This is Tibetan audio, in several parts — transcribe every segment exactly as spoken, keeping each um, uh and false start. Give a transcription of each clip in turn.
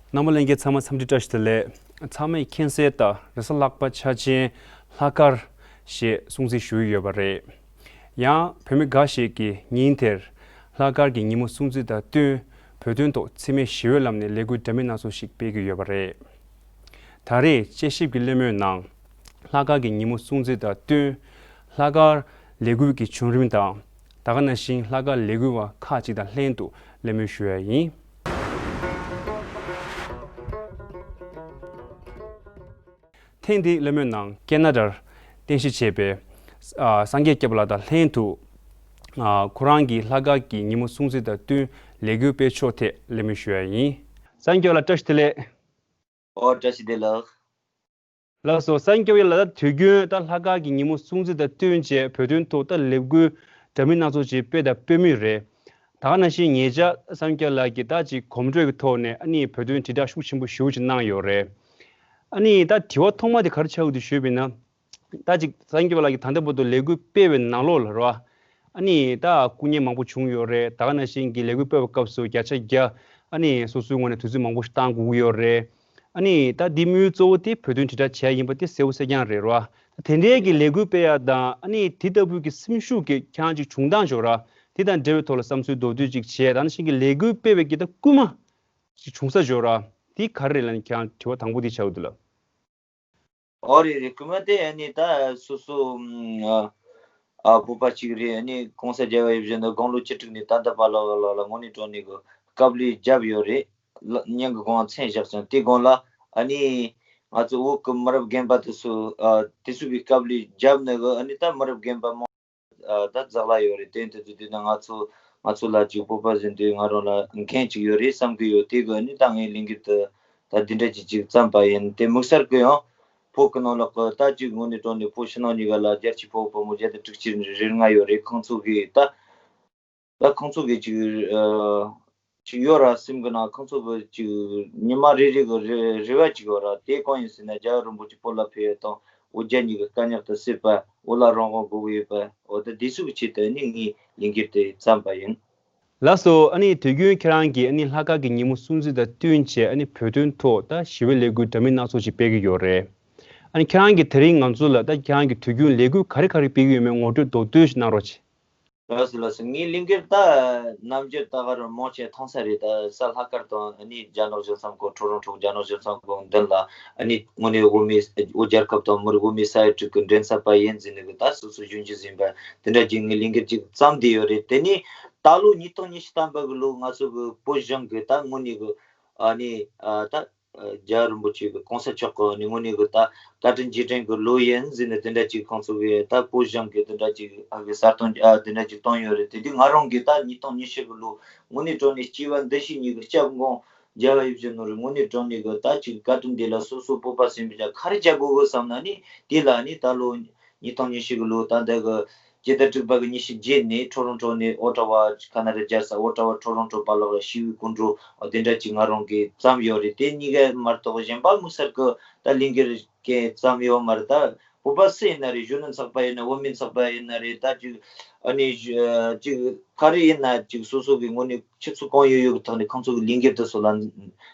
རྣམ་པ་ལྷན་རྒྱས་ཚང་མ་འཚམས་འདྲི་བཀྲ་ཤིས་བདེ་ལེགས། ཚང་མས་མཁྱེན་གསལ་ལྟར་རེས་གཟའ་ལྷག་པ་འཆར་ཅན་ལྷག་དཀར་ཞེས་སྲུང་བརྩི་ཞུ་ཡི་ཡོད་པ་རེད། ཡང་བོད་མི་འགའ་ཞིག་གིས་ཉིན་དེར་ལྷག་དཀར་གྱི་ཉིན་མོ་སྲུང་བརྩི་དང་བསྟུན་བོད་དོན་ཐོག་འཚེ་མེད་ཞི་བའི་ལམ་ནས་ལས་འགུལ་འདྲ་མིན་སྣ་ཚོགས་ཤིག་སྤེལ་གྱི་ཡོད་པ་རེད། ད་རེས་དཔྱད་ཞིབ་ཀྱི་གླེང་མོལ་ནང་ལྷག་དཀར་གྱི་ཉིན་མོ་སྲུང་བརྩི་དང་བསྟུན་ལྷག་དཀར་ལས་འགུལ་གྱི་བྱུང་རིམ་དང་། ད་ག་ནང་བཞིན་ལྷག་དཀར་ལས་འགུལ་བ་ཁག་ཅིག་དང་ལྷན་དུ་གླེང་མོལ་ཞུ་ཡ་ཡིན། ཐེངས་འདིའི་གླེང་མོལ་ནང་ཁེ་ན་ཌར་རྟེན་གཞི་བྱས་པའི་ཨ་སངས་རྒྱས་སྐྱབས་ལགས་དང་ལྷན་དུ། ཨ་ཁོ་རང་གིས་ལྷག་དཀར་གྱི་ཉིན་མོ་སྲུང་བརྩི་དང་བསྟུན་ལས་འགུལ་སྤེལ་ཕྱོགས་ཐད་གླེང་མོལ་ཞུ་ཡ་ཡིན། སངས་རྒྱས་ལགས་བཀྲ་ཤིས་བདེ་ལེགས། ཨོ་བཀྲ་ཤིས་བདེ་ལེགས། ལགས་སོ། སངས་རྒྱས་ལགས། ད་དུས་རྒྱུན་ད་ལྷག་དཀར་གྱི་ཉིན་མོ་སྲུང་བརྩི་དང་བསྟུན་བྱས་བོད་དོན་ཐོག་ད་ལས་འགུལ་འདྲ་མིན་སྣ་ཚོགས་ཅིག་སྤེལ་དང་སྤེལ་མུས་རེད། ད་ག་ནང་བཞིན་ཉེ་ཆར་སངས་རྒྱས་ལགས་ཀྱིས་ད་ཅིག་གོམ་བགྲོད་ཀྱི་ཐོག་ནས་ཨ་ནི་བོད་དོན་དྲིལ་བསྒྲགས་ཤུགས་ཆེན་པོ་ཞེ་པོ་ཅིག་གནང་ཡོད་རེད། ཨ་ནི་ད་དྲི་བ་ཐོག་མ་དེ་ག་རེ་ཆགས་ཡོད་དེ་ཞུས་པ་ཡིན་ན། ད་ཅིག་སངས་རྒྱས་ལགས་ཀྱིས་ད་ལྟ་བར་དུ་ལས་འགུལ་སྤེལ་བའི་ནང་ལོགས་ལ་རེད་བ། ཨ་ནི་ད་སྐུ་ངལ་མང་པོ་བྱུང་ཡོད་རེད། ད་ག་ནང་བཞིན་གྱི་ལས་འགུལ་སྤེལ་བའི་སྐབས་སུ་བརྒྱ་ཆ་བརྒྱ་ཨ་ནི་སོ་སོའི་ངོས་ནས་དུས་ཚོད་མང་པོ་ཞིག་བཏང་དགོས་ཀྱི་ཡོད་རེད། ཨ་ནི་ད་འདི་དམིགས་ཡུལ་གཙོ་བོ་དེ་བོད་དོན་དྲིལ་བསྒྲགས་བྱས་ཡིན་པ་དེ་གསལ་པོ་གསལ་རྐྱང་རེད་བ། ད་དེ་འདྲའི་གི་ལས་འགུལ་སྤེལ་ཡ་དང་ཨ་ནི་དེ་ལྟ་བུའི་གི་སེམས་ཤུགས་ཀྱི་ཁྱེད་རང་ཅིག་བྱུང་སྟངས་ཅིག་ཡོད་ར། དེ་དང་འབྲེལ་བའི་ཐོག་ལ་བསམ་ཚུལ་མདོར་བསྡུས་ཅིག་བྱས། ད་ནང་བཞིན་གྱི་ལས་འགུལ་སྤེལ་བའི་གི་ད་སྐུལ་མ་ཅིག་བྱུང་ས་ཅིག་ཡོད་ར། དེ་ག་རེ་རེད་ལབ་ན། ཁྱེད་རང་དྲི་བ་དང་པོ་དེ་ཆགས་ཡོད་འདུག་ལགས། ཨོ་རེད་རེད། རྐུན་མ་དེ་ཨ་ནི་ད་སོ་སོ་ཨ་ཨ་བོད་པ་གཅིག་རེད། ཨ་ནི་གོང་ས་རྒྱལ་བ་ཡིད་བཞིན་དུ་དགུང་ལོ་བཅུ་དྲུག་ནས་ད་ལྟ་བར་ལ་ལ་ལ་དངོས་གནས་དྲང་གནས་གི་དཀའ་ལས་བརྒྱབ་ཡོད་རེད། ལ་སྙིང་གི་གོང་མཚན་བཞག་ཀྱང་དེ་གོང་ལ་ཨ་ནི་ང་ཚོ་བོད་གི་མི་རབས་རྒན་པ་དེ་ཚོ་ཨ་དེ་ཚོ་གི་དཀའ་ལས་བརྒྱབ་ནས་གི་ཨ་ནི་ད་མི་རབས་རྒན་པ་མང་ཨ་ད་འཛག་ལ་ཡོད་རེད། དེ་འདི་ཚོ་དེ་ན་ང་ཚོ་ང་ཚོ་ལ་ཅིག་བོད་པ་ཟིན་དུས་ང་རང་ལ་འགན་ཅིག་ཡོད་རེད་བསམ་གི་ཡོད། དེ་གི་ཨ་ནི་ད་ངའི་ལས་འགུལ་དེ་ད་འདི་འདྲ་ཅིག་ཅིག་བརྩམས་པ་ཡིན། དེ་དམིགས་བསལ་གི་ཡང་བོད་གི་ནང་ལོགས་གི་ད་ཅིག་དངོས་གནས་དྲང་གནས་བོད་ཕྱི་ནང་གཉིས་ཀ་ལ་རྒྱལ་གཅེས་ཕོ་བོ་བུ་མོ་བརྒྱ་དང་དྲུག་ཅུ་རེ་ལྔ་ཡོད་རེད། ཁོང་ཚོ་གི་ད་ད་ཁོང་ཚོ་གི་ཅིག་ཨ་ཅིག་ཡོད་ར། སེམས་གི་ནང་ཁོང་ཚོ་གི་ཅིག་ཉི་མ་རེ་རེ་གི་རེ་རེ་བ་ཅིག་ཡོད་ར། དེ་གང་ཡིན་ཟེར་ན་རྒྱལ་བ་རིན་པོ་ཆེ་བོད་ལ་ཕེབས་ཡ་དང་བོད་རྒྱ་གཉིས་ཀྱི་དཀའ་རྙོག་དེ་སེལ་བ། བོད་ལ་རང་དབང་དགོས་ཀྱི་ཡོད་པ། འོ་ད་དེ་ཚོ་གི་ཆེད་དུ་ནི་ངས་ལས་འགུལ་དེ་བརྩམས་པ་ཡིན། ལགས་སོ། ཨ་ནི་དུས་རྒྱུན་ཁྱེད་རང་གིས་ཨ་ནི་ལྷག་དཀར་གྱི་ཉིན་མོ་སྲུང་བརྩི་དང་བསྟུན་བྱས་ཨ་ནི་བོད་དོན་ཐོག་ད་ཞི་བའི་ལས་འགུལ་འདྲ་མིན་སྣ་ཚོགས་ཤིག་སྤེལ་གྱི་ཡོད་རེད། ཨ་ནི་ཁྱེད་རང་གིས་དེ་རིང་ང་ཚོ་ལ་ད་ཁྱེད་རང་གིས་དུས་རྒྱུན་ལས་འགུལ་ག་རེ་ག་རེ་སྤེལ་གྱི་ཡོད་མེད་ངོ་སྤྲོད་མདོར་བསྡུས་ཤིག་གནང་རོགས་གྱིས། ལགས་སོ་ལགས་སོ། ངའི་ལས་འགུལ་ད་ནམ་རྒྱུན་ད་ག་རང་མང་ཆེ་མཐོང་ས་རེད། ད་ས་ལྷག་དཀར་དང་ཨ་ནི་རྒྱ་ནག་གཞུང་ཚབ་ཁང་ཁྲོ་རོང་ཁྲོ་རྒྱ་ནག་གཞུང་ཚབ་ཁང་མདུན་ལ་ཨ་ནི་དངོས་གནས་བོད་མི་བོད་རྒྱལ་ཁབ་དང་མི་རིགས་བོད་མི་ས་ཡ་དྲུག་གི་མགྲིན་ཚབ་པ་ཡིན་ཟེར་ནས་གི་ད་སོ་སོ་གཞོན་སྐྱེས་ཟིན་པ་དེ་འདྲ་ཅིག་ངའི་ལས་འགུལ་ཅིག་བརྩམས་བསྡད་ཡོད་རེད། དེ་ནི་ད་ལོ་ཉིས་སྟོང་ཉི་ཤུ་ཐམ་པ་གི་ལོ་ང་ཚོ་གི་བོད་གཞུང་གི་ད་དངོས་གནས་གི་ཨ་ནི་ཨ་ད་རྒྱལ་བ་རིན་པོ་ཆེ་གི་གོང་ས་མཆོག་གི་ནི་དངོས་གནས་གི་ད་བཀའ་དྲིན་རྗེས་དྲན་གི་ལོ་ཡིན་ཟེར་ནས་དེ་འདྲ་ཅིག་ཁོང་ཚོ་གི་ད་བོད་གཞུང་གི་དེ་འདྲ་ཅིག་ཨ་གི་གསར་གཏོད་ཨ་དེ་འདྲ་ཅིག་བཏང་ཡོད་རེད། དེ་དུས་ང་རང་གི་ད་ཉིས་སྟོང་ཉི་ཤུ་གི་ལོ་དངོས་གནས་དྲང་གནས་སྐྱེ་བ་འདི་ཕྱི་གཉིས་ཀྱི་སྐྱབས་མགོན་རྒྱལ་བ་ཡིད་བཞིན་ནོར་བུའི་དངོས་གནས་དྲང་གནས་གི་ད་ཅིག་བཀའ་དྲིན་དེ་ལ་སོ་སོ་བོད་པ་སེམས་པ་ཅིག་ག་རེ་བྱ་དགོས་གི་བསམ་ན་ནི་དེ་ལ་ནི་ད་ལོ་ཉིས་སྟོང་ཉི་ཤུ་གི་ལོ་ད་འདི་གི་སྤྱི་ཟླ་དྲུག་པ་གི་ཉི་ཤུ་བརྒྱད་ནས་ཁྲོ་རོང་ཁྲོ་ནས་ཨོ་ཊ་ཝ་ཁ་ན་ཌ་རྒྱལ་ས་ཨོ་ཊ་ཝ་ཁྲོ་རོང་ཁྲོ་བར་ལ་ཞི་བའི་སྐུ་མགྲོན་དེ་འདྲ་ཅིག་ང་རང་གིས་བརྩམས་ཡོད་རེད། དེ་གཉིས་ཀ་མ་གཏོགས་གཞན་པ་དམིགས་བསལ་གི་ད་ལས་འགུལ་གི་བརྩམས་ཡོད་མ་རེད། ད་བོད་པ་སུ་ཡིན་ན་རེད། གཞོན་ནུ་ཚོགས་པ་ཡིན་ན་འོས་མི་ཚོགས་པ་ཡིན་ན་རེད། ད་ཅིག་ཨ་ནི་ཅིག་ག་རེ་ཡིན་ན་ཅིག་སོ་སོ་གི་དངོས་གནས་ཆུ་ཚོད་གང་ཡོད་ཡོད་གི་ཐོག་ནས་ཁོང་ཚོ་གི་ལས་འགུལ་དེ་ཚོ་ལ་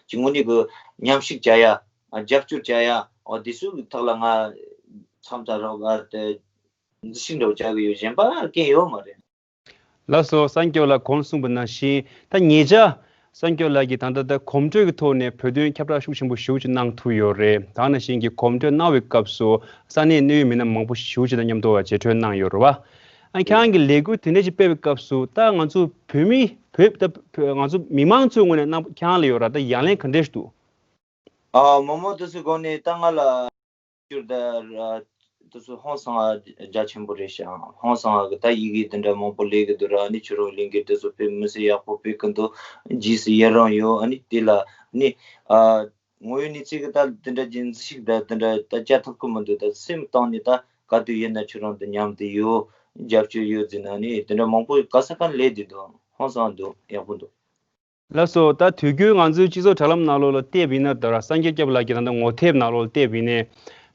ཅིག་དངོས་གནས་གི་མཉམ་ཞུགས་བྱ་ཡ། རྒྱབ་སྐྱོར་བྱ་ཡ། འོ་དེ་ཚོའི་ཐོག་ལ་ང་མཚམས་མཚམས་རོགས་པ་དེ་འཛུལ་ཞུགས་འདྲ་བོ་བྱ་གི་ཡོད། གཞན་པ་རྐྱེན་ཡོད་མ་རེད། ལགས་སོ། སངས་རྒྱས་ལགས་གོང་གསུངས་པ་ནང་བཞིན་ད་ཉེ་ཆར་སངས་རྒྱས་ལགས་ཀྱིས་ད་ལྟ་ད་གོམ་བགྲོད་ཀྱི་ཐོག་ནས་བོད་དོན་ཁྱབ་བསྒྲགས་ཤུགས་ཆེན་པོ་ཞེ་པོ་ཅིག་གནང་ཐུབ་ཡོད་རེད། ད་ནང་བཞིན་གྱི་གོམ་བགྲོད་གནང་བའི་སྐབས་སུ་ས་གནས་གནད་ཡོད་མི་སྣ་མང་པོ་ཞེ་པོ་ཅིག་དང་མཉམ་དུ་མཇལ་འཕྲད་གནང་ཡོད་རེད་བ། ཨ་ཁྱེད་རང་གིས་ལས་འགུལ་དེ་འདྲ་ཅིག་སྤེལ་བའི་སྐབས་སུ་ད་ང་ཚོ་བོད་མི་བོད་ད་བོད་ང་ཚོ་མི་མང་ཚོའི་ངོས་ནས་གནང་ཁྱེད་རང་ལ་ཡོད་ར་ད་ཡ་ལན་ག་འདྲ་ཞིག་འདུག་ཨ་མོ་མོ་དེ་ཚོའི་སྒོ་ནས་ད་ང་ལ་སྐྱུར་ད་ར་དེ་ཚོ་ཧང་སང་བ་རྒྱ་ཆེན་པོ་རེད་ཤག་ཧང་སང་བ་གི་ད་ཡི་གེ་དེ་འདྲ་མང་པོ་ལས་གི་འདུག་ར། ཨ་ནི་ཁྱོད་རང་ལས་འགུལ་དེ་ཚོ་དཔེ་མི་སྲིད་ཡག་པོ་སྤེལ་གི་འདུག་རྗེས་སུ་ཡི་རང་ཡོད། ཨ་ནི་དེ་ལ་ནི་ཨ་དངོས་ཡོད་གནས་ཚུལ་གི་ད་དེ་འདྲ་ཅིག་འཛུལ་ཞུགས་ད་དེ་འདྲ་ད་བྱ་ཐུབ་གི་མི་འདུག་ད་སེམས་གཏིང་ནས་ད་ག་དུས་ཡིན་ན་ཁྱོད་རང་དང་མཉམ་དུ་ཡོད། རྒྱབ་སྐྱོར་ཡོད་ཟེར་ན་ནི་དེ་འདྲ་མང་པོ་ག་ས་ག་ནས་སླེབས་བསྡད་འདུག་ཧང་སང་འདུག་ཡག་པོ་འདུག་ལགས་སོ། ད་དུས་རྒྱུན་ང་ཚོའི་སྤྱི་ཚོགས་དྲ་ལམ་ནང་ལོགས་ལ་བལྟས་པ་ཡིན་ན་ད་ར་སངས་རྒྱས་སྐྱབས་ལགས་ཀྱི་ད་ལྟ་ངོ་དེབ་ནང་ལོགས་ལ་བལྟས་པ་ཡིན་ནའི་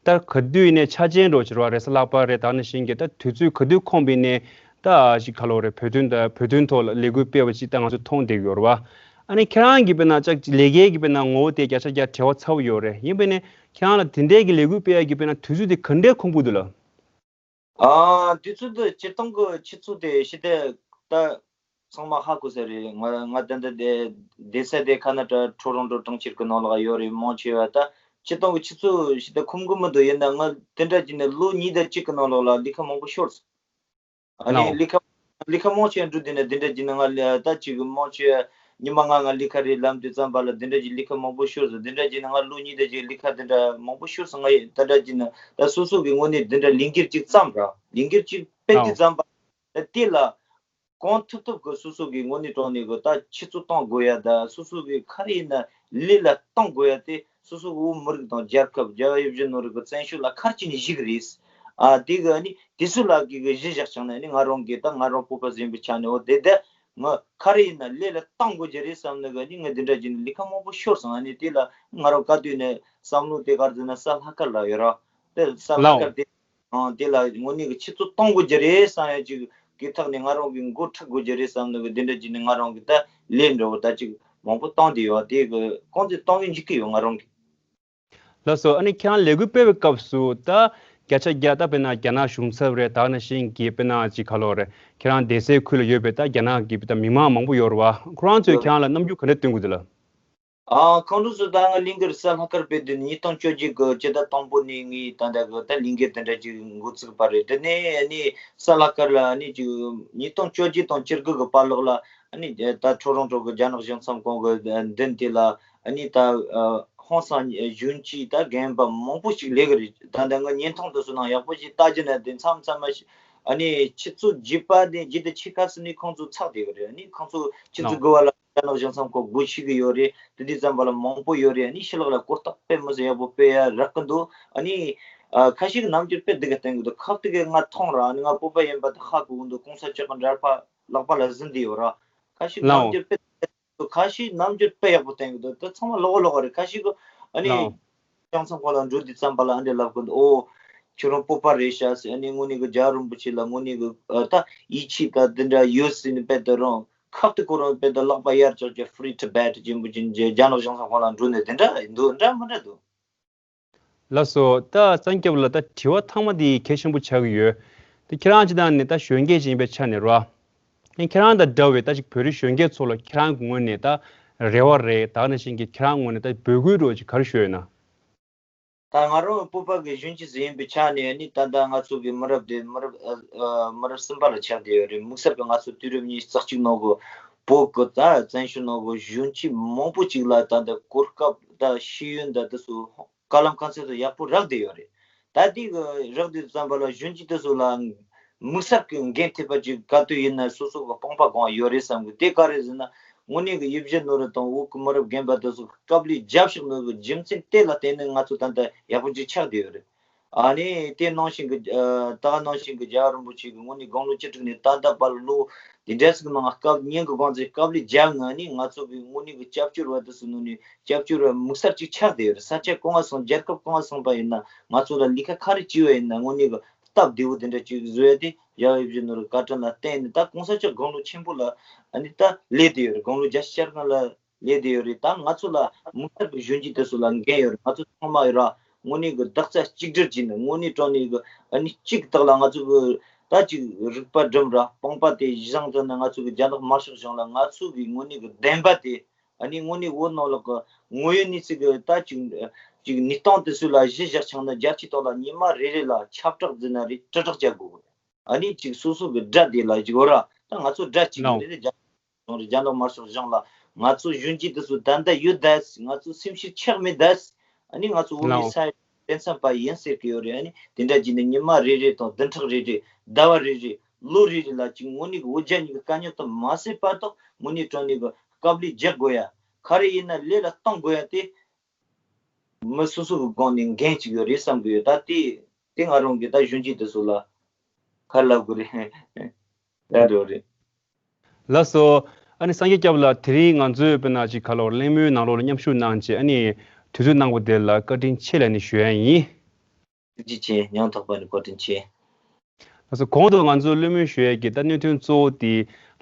ད་ག་དུས་ཡིན་ནའི་འཆར་ཅན་འདྲ་བོ་ཅིག་རེད་བ། རེས་གཟའ་ལྷག་པ་རེད། ད་ནང་བཞིན་གྱི་ད་དུས་ཚོད་ག་དུས་ཁོམ་པ་ཡིན་ནའི་ད་ཞིག་ག་ལོག་རེད། བོད་དོན་ད་བོད་དོན་ཐོག་ལ་ལས་འགུལ་སྤེལ་བ་ཅིག་ད་ང་ཚོ་མཐོང་བསྡད་ཀྱི་ཡོད་རེད་བ། ཨ་ནི་ཁྱེད་རང་གི་དཔེར་ན་ཅག་ལས་ཀའི་གི་དཔེར་ན་ངོ་བོ་དེ་བརྒྱ་ཆ་བརྒྱ་འབྲེལ་བ་ཚ་བོ་ཡོད་རེད། ཡིན་པས་ནས་ཁྱེད་རང་ལ་དེ་འདྲའི་གི་ལས་འགུལ་སྤེལ་ཡ་གི་དཔེར་ན་དུས་ཚོད་དེ་ག་འདྲའི་ཁོམ་གི་འདུག་ལ། ཨ་དུས་ཚོད་འདི་སྤྱིར་བཏང་གི་ཆུ་ཚོད་དེ་ཞི་བདེ་ད་ཚང་མ་ཧ་གོ་ས་རེད། ང་ང་ད་ལྟ་བསྡད་བསྡད་ས་དེ་ཁ་ན་ཏྲ་ཊོ་རོན་ཊོ་གྲོང་ཁྱེར་གི་ནང་ལ་ཡོད་རེད། མང་ཆེ་བ་ད་སྤྱིར་བཏང་གི་ཆུ་ཚོད་ཞི་བདེ་ཁོམ་གི་མི་འདུག། ཡིན་ན་ང་དེ་འདྲ་བྱས་ནས་ལོ་གཉིས་དང་གཅིག་གི་ནང་ལོགས་ལ་ལས་ཀ་མང་པོ་ཤོར་སོང་། ཨ་ནི་ལས་ཀ་ལས་ཀ་མང་ཆེ་འགྲོ་དུས་ནས་འདི་འདྲ་བྱས་ནས་ང་ལ་ད་ཅིག་མང་ཆེ་ཉི་མ་ལྔ་ང་ལས་ཀ་རེད་ལབ་དུས་ཙམ་པ་ལ་འདི་འདྲ་ཅིག་ལས་ཀ་མང་པོ་ཤོར་སོང་། འདི་འདྲ་བྱས་ནས་ང་ལོ་གཉིས་དང་ཅིག་ལས་ཀ་འདི་འདྲ་མང་པོ་ཤོར་སོང་། ང་ཡི་ད་འདྲ་བྱས་ནས་ད་སོ་སོ་གི་ངོས་ནས་འདི་འདྲ་ལས་འགུལ་ཅིག་བརྩམས་ར། ལས་འགུལ་ཅིག་སྤེལ་དུས་ཙམ་པ་ད་དེ་ལ་གང་ཐུབ་ཐུབ་གི་སོ་སོ་གི་ངོས་ནས་དྲང་ནས་གི་ད་ཆུ་ཚོད་གཏོང་དགོས་ཡ། ད་སོ་སོ་གི་ག་རེ་ཡིན་ན་ལས་ལ་གཏོང་དགོས་ཡ་དེ་སོ་སོ་གི་བོད་མི་རིགས་དང་རྒྱལ་ཁབ་རྒྱལ་བ་ཡིད་བཞིན་ནོར་བུའི་གི་བཙན་བྱོལ་ལ་ག་རེ་བྱས་ནས་བཞུགས་རེད། ཨ་དེ་གི་ཨ་ནི་དེ་ཚོ་ལ་གི་གི་གཞི་བཞག་བྱུང་ན་ཨ་ནི་ང་རང་གི་ད་ང་རང་བོད་པ་ཟིན་པའི་ཆ་ནས་འོ་དེ་དེ་ང་ག་རེ་ཡིན་ན་ལས་ལ་གཏོང་དགོས་ཀྱི་རེད་བསམ་ནས་གི་ཨ་ནི་ང་འདི་འདྲ་བྱས་ནས་ལས་ཀ་མང་པོ་ཤོར་སོང་། ཨ་ནི་དེ་ལ་ང་རང་ག་དུས་ནས་བསམ་བློ་དེ་ག་རེ་ཟེར་ན་ས་ལྷག་དཀར་ལ་ཡོད་ར། དེ་ས་ལྷག་དཀར་དེ། ཨང་དེ་ལ་དངོས་གནས་ཀྱི་ཆུ་ཚོད་གཏོང་དགོས་ཀྱི་རེད་བསམ་ཡ་ཅིག་གི་ཐོག་ནས་ང་རང་གི་འགོ་ཁྲིད་དགོས་ཀྱི་རེད་བསམ་ནས་གི་འདི་འདྲ་བྱས་ནས་ང་རང་གི་ད་ལས་འདྲ་བོ་ད་ཅིག་མང་པོ་བཏང་བསྡད་ཡོད། དེ་གི་གང་ཚེ་གཏོང་གི་འཇུག་གི་ཡོད་ང་རང་གི། ལགས་སོ། ཨ་ནི་ཁྱེད་རང་ལས་འགུལ་སྤེལ་བའི་སྐབས་སུ་ད་བརྒྱ་ཆ་བརྒྱ་ད་དཔེར་ན་རྒྱ་ནག་གཞུང་ཚབ་རེད། ད་ནང་བཞིན་གྱི་དཔེར་ན་ཅིག་ག་ལོ་རེད། ཁྱེད་རང་བསྡད་སའི་ཁུལ་ལ་ཡོད་པའི་ད་རྒྱ་ནག་གི་ད་མི་མང་མང་པོ་ཡོད་རེད་བ། ཁོ་རང་ཚོས་ཡོད་ཁྱེད་རང་ལ་རྣམ་འགྱུར་ག་འདྲ་སྟོན་གི་འདུག་ལ། ཨ་ཁོང་ཚོ་ཚོ་ད་ང་གླིང་གར་ས་ལྷག་དཀར་སྤེལ་དུས་ཉིས་སྟོང་བཅོ་བརྒྱད་གི་སྤྱི་ཟླ་དང་པོ་ནས་ངས་ད་ལྟ་གི་ད་གླིང་གར་དེ་འདྲ་ཅིག་འགོ་ཚུགས་པ་རེད། དེ་ནས་ཨ་ནི་ས་ལྷག་དཀར་ལ་ཨ་ནི་ཅིག་ཉིས་སྟོང་བཅོ་བརྒྱད་དང་བཅུ་དགུ་གི་བར་ལོགས་ལ་ཨ་ནི་ད་ཊོ་རོན་ཊོ་གི་རྒྱ་ནག་གཞུང་ཚབ་ཁང་གི་མདུན་དེ་ལ་ཨ་ནི་ད་ཧོང་སང་གཞོན་སྐྱེས་ད་རྒན་པ་མང་པོ་ཞིག་སླེབས་གི་རེད། ད་ལྟ་ང་བརྙན་ཐུང་དེ་ཚོ་ནང་ཡག་པོ་ཞིག་ལྟ་རྒྱུ་ན་དེ་མཚམས་མཚམས་མ་ཞིག་ཨ་ནི་ཆུ་ཚོད་བརྒྱད་པ་ནས་བརྒྱད་དང་ཕྱེད་ཀ་ཙམ་ནས་ཁོང་ཚོ་ཚར་བསྡད་གི་རེད། ཨ་ནི་ཁོང་ཚོ་ཆུ་ཚོད་དགུ་པ་ལ་རྒྱ་ནག་གཞུང་ཚབ་ཁང་སྒོ་ཕྱེ་གི་ཡོད་རེད། དེ་དུས་ཙམ་པ་ལ་མང་པོ་ཡོད་རེད། ཨ་ནི་ཕྱི་ལོགས་ལ་གོ་རྟོགས་དཔེ་མི་སྲིད་ཡག་པོ་སྤེལ་ཡ་རག་གི་འདུག། ཨ་ནི་ཨ་ཁ་ཤས་ཀྱི་རྣམ་འགྱུར་དཔེ་སྡུག་གི་བསྟན་གི་འདུག། ཁག་ཅིག་གིས་ང་མཐོང་ར། ཨ་ནི་ང་བོད་པ་ཡིན་པ་དེ་ཧ་གོ་གི་འདུག། གོང་ས་མཆོག་གི་འདྲ་པར་ལག་པ་ལ་ཟིན་བསྡད་ཡོད་ར། ཁ་ཤས་རྣམ་འགྱུར་དཔེ་ཁ་ཤས་རྣམ་འགྱུར་དཔེ་ཡག་པོ་བསྟན་གི་འདུག། དེ་ཚང་མ་ལོགས་ལོགས་རེད། ཁ་ཤས་ཀྱིས་ཨ་ནི་ལའོ། ལྕང་ཚང་ཁོ་ལ་འགྲོ་དུས་ཙམ་པ་ལ་ཨ་འདྲ་ལབ་གི་འདུག། ཨོ། ཁྱོད་རང་བོད་པ་རེད་ཤག་ཟེར། ཨ་ནི་དངོས་གནས་གི་རྒྱལ་བ་རིན་པོ་ཆེ་ལ་དངོས་གནས་གི་ཨ་ད་ཡིད་ཆེས་དང་དེ་འདྲ་ཡོད་ཟེར་ནས་དཔེ་དེ་རང་ཁག་ཏུ་ཁོ་རང་དཔེ་དེ་ལག་པ་ཡར་བཀྱག་ཀྱི་Free Tibet ཅན་པོ་ཅན་རྒྱ་ནག་གཞུང་ཚབ་ཁང་ལ་འགྲོ་ནས་དེ་འདྲ་འདུག། འདྲ་མི་འདྲ་འདུག། ལགས་སོ། ད་གསར་འགོད་པ་ལགས། ད་དྲི་བ་ཐེངས་མ་འདི་གལ་ཆེན་པོ་ཆགས་ཀྱི་ཡོད། ད་ཁྱེད་རང་སྤྱིར་བཏང་ནས་ད་གཞོན་སྐྱེས་ཅིག་ཡིན་པའི་ཆ་ནས་རེད་བ། ཁྱེད་རང་དང་འདྲ་བའི་ད་ཅིག་བོད་རིགས་གཞོན་སྐྱེས་ཚོ་ལ་ཁྱེད་རང་གི་ངོས་ནས་ད་རེ་བ་རེད། ད་ནང་བཞིན་གྱི་ཁྱེད་རང་ངོས་ནས་ད་འབོད་སྐུལ་འདྲ་བོ་ཅིག་ག་རེ་ཞུ་ཡོད་ན། ད་ང་རང་བོད་པ་གི་གཞོན་སྐྱེས་ཟིག་ཡིན་པའི་ཆ་ནས་ནི་ད་ལྟ་ང་ཚོ་གི་མི་རབས་དེ་མི་རབས་ཨ་ཨ་མི་རབས་གསུམ་པ་ལ་ཆགས་བསྡད་ཡོད་རེད། དམིགས་བསལ་གྱི་ང་ཚོ་དུས་རབས་ཉི་ཤུ་རྩ་གཅིག་ནང་གི་བོད་གི་ད་བཙན་བྱོལ་ནང་གི་གཞོན་སྐྱེས་མང་པོ་ཅིག་ལ་ད་ལྟ་གོ་སྐབས་ད་ཤེས་ཡོན་ད་དེ་ཚོ་དཀའ་ལམ་དཀའ་ཚེགས་དེ་ཡག་པོ་རག་བསྡད་ཡོད་རེད། ད་ལྟའི་གི་རག་དུས་ཙམ་པ་ལ་གཞོན་སྐྱེས་དེ་ཚོ་ལ་དམིགས་བསལ་གྱི་འགན་ཐེབས་པ་ཅིག་ག་དུས་ཡིན་ན་སོ་སོ་གི་དཔུང་པ་སྒང་ཡོད་རེད་བསམ་གི། དེ་ག་རེ་ཟེར་ན་དངོས་གནས་གི་ཡིད་བཞིན་ནོར་བུ་དང་བོད་གི་མི་རབས་རྒན་པ་དེ་ཚོ་སྐབས་ལས་རྒྱབ་ཕྱོགས་ནོར་བུ་རྒྱུ་མཚན་དེ་ལ་བརྟེན་ནས་ང་ཚོ་ད་ལྟ་ཡག་པོ་ཅིག་ཆགས་བསྡད་ཡོད་རེད། ཨ་ནི་དེ་ནང་བཞིན་གི་ཨ་ད་ག་ནང་བཞིན་གི་རྒྱལ་བ་རིན་པོ་ཆེ་གི་དངོས་གནས་དགུང་ལོ་བཅུ་དྲུག་ནས་ད་ལྟ་བར་ལོ་འདི་འདྲ་ཟིག་ནང་སྐབས་ཉིན་གི་དགོང་ཚེ་སྐབས་ལས་རྒྱབ་ངང་ནས་ང་ཚོ་གི་དངོས་གནས་གི་སྐྱབས་བཅོལ་བ་དེ་ཚོ་ནང་ནས་སྐྱབས་བཅོལ་བ་དམིགས་བསལ་ཅིག་ཆགས་བསྡད་ཡོད་རེད། ས་ཆ་གང་ང་སོང་རྒྱལ་ཁབ་གང་ང་སོང་པ་ཡིན་ན་ང་ཚོ་ལ་ལས་ཀ་ག་རེ་བྱས་པ་ཡིན་ན་དངོས་གནས་གི་སྟབས་བདེ་བོ་དེ་འདྲ་ཅིག་བཟོ་ཡ་དེ་རྒྱལ་བ་ཡིད་བཞིན་ནོར་བུའི་བཀའ་དྲིན་ལ་བརྟེན་ནས་ད་གོང་ས་མཆོག་དགུང་ལོ་ཆེན་པོ་ལ་ཨ་ནི་ད་སླེབས་བསྡད་ཡོད་རེད། དགུང་ལོ་བརྒྱད་ཅུ་གྱ་ལྔ་ལ་སླེབས་བསྡད་ཡོད་རེད། ད་ང་ཚོ་ལ་དམིགས་བསལ་གྱི་གཞོན་སྐྱེས་དེ་ཚོ་ལ་འགན་ཡོད་རེད། ང་ཚོ་ཚང་མ་ཡོད་ར་དངོས་གནས་གི་རྡོག་རྩ་གཅིག་སྒྲིལ་གྱིས་ནི་དངོས་གནས་དྲང་གནས་གི་ཨ་ནི་གཅིག་དག་ལ་ང་ཚོ་གི་ད་ཅིག་རིག་པ་སྒྲིམ་ར་དཔུང་པ་དེ་བཟང་ཙམ་ན་ང་ཚོ་གི་རྒྱ་ནག་དམར་ཤོག་གཞུང་ལ་ང་ཚོ་གི་དངོས་གནས་གི་བདེན་པ་དེ་ཨ་ནི་དངོས་གནས་བོད་ནང་ལོགས་གི་དངོས་ཡོད་གནས་ཚུལ་གི་ད་ཅིག་ཅིག་གནས་སྟངས་དེ་ཚོ་ལ་གཞི་བཞག་ཆགས་ན་རྒྱལ་སྤྱིའི་ཐོག་ལ་ཉི་མ་རེ་རེ་ལ་ཁྱབ་བསྒྲགས་བརྒྱབ་ན་རེད། དྲིལ་བསྒྲགས་བྱ་དགོས་གི། ཨ་ནི་ཅིག་སོ་སོ་གི་དགྲ་དེ་ལ་ཅིག་འོ་ར་ད་ང་ཚོ་དགྲ་གཅིག་རེད། རྒྱ་རྒྱ་ནག་དམར་ཤོག་གཞུང་ལ་ང་ཚོ་གཞོན་སྐྱེས་དེ་ཚོ་ད་ལྟ་ཡོད་ད། ང་ཚོ་སེམས་ཤུགས་ཆག་མེད་ད། ཨ་ནི་ང་ཚོ་བོད་མི་ས་ཡི་དཔེ་མཚོན་པ་ཡིན་ཟེར་གི་ཡོད་རེད། ཨ་ནི་དེ་འདྲ་བྱས་ནས་ཉི་མ་རེ་རེ་དང་བདུན་ཕྲག་རེ་རེ་ཟླ་བ་རེ་རེ་ལོ་རེ་རེ་ལ་ཅིག་དངོས་གནས་གི་བོད་རྒྱ་གཉིས་ཀྱི་དཀའ་རྙོག་དེ་མ་སེལ་བར་དུ་དངོས་གནས་དྲང་གནས་གི་དཀའ་ལས་རྒྱག་དགོས་ཡ། ག་རེ་ཡིན་ན་ལས་ལ་གཏོང་དགོས་ཡ་དེ་མི་སོ་སོ་གི་སྒང་ནས་འགན་ཅིག་ཡོད་རེད་བསམ་གི་ཡོད། ད་དེ་དེ་ང་རང་གི་ད་གཞོན་སྐྱེས་དེ་ཚོ་ལ་ག་རེ་ལབ་དགོས་རེད། ད་འགྲོ་རེད། ལགས་སོ། ཨ་ནི་སངས་རྒྱས་སྐྱབས་ལགས། དེ་རིང་ང་ཚོའི་དཔེར་ན་ཅིག་ག་ལོར་གླེང་མོལ་ནང་ལོགས་ལ་མཉམ་ཞུགས་གནང་བྱས་ཨ་ནི་དུས་ཚོད་གནང་བ་དེ་ལ་བཀའ་དྲིན་ཆེ་ལབ་ནས་ཞུ་ཡ་ཡིན། ཐུགས་རྗེ་ཆེ། སྙིང་ཐག་པ་ནས་བཀའ་དྲིན་ཆེ། ལགས་སོ། གོང་དུ་ང་ཚོས་གླེང་མོལ་ཞུ་ཡས་ཀྱི་ད་གནད་དོན་གཙོ་བོ་དེ་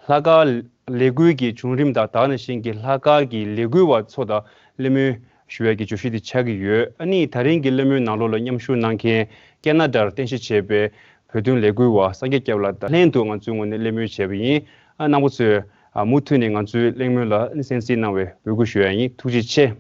ལྷག་དཀར་ ལས་འགུལ་གྱི་བྱུང་རིམ་དང་ད་ག་ནང་བཞིན་གྱི་ལྷག་དཀར་གྱི་ལས་འགུལ་བ་ཚོ་དང་གླེང་མོལ་ཞུ་ཡ་གི་བརྗོད་གཞི་དེ་ཆགས་ཀྱི་ཡོད། ཨ་ནི་ད་རིང་གི་གླེང་མོལ་ནང་ལོགས་ལ་མཉམ་ཞུགས་གནང་མཁན་ཀེ་ན་ཌར་རྟེན་གཞི་བྱས་པའི་བོད་དོན་ལས་འགུལ་བ་སངས་རྒྱས་སྐྱབས་ལགས་དང་ལྷན་དུ་ང་ཚོའི་ངོས་ནས་གླེང་མོལ་བྱས་པ་ཡིན། ཨ་རྣམ་པ་ཚོས་ཨ་མུ་མཐུད་ནས་ང་ཚོའི་གླེང་མོལ་ལ་གསན་གཟིགས་གནང་བའི་འབོད་སྐུལ་ཞུ་ཡ་ཡིན། ཐུགས་རྗེ་ཆེ།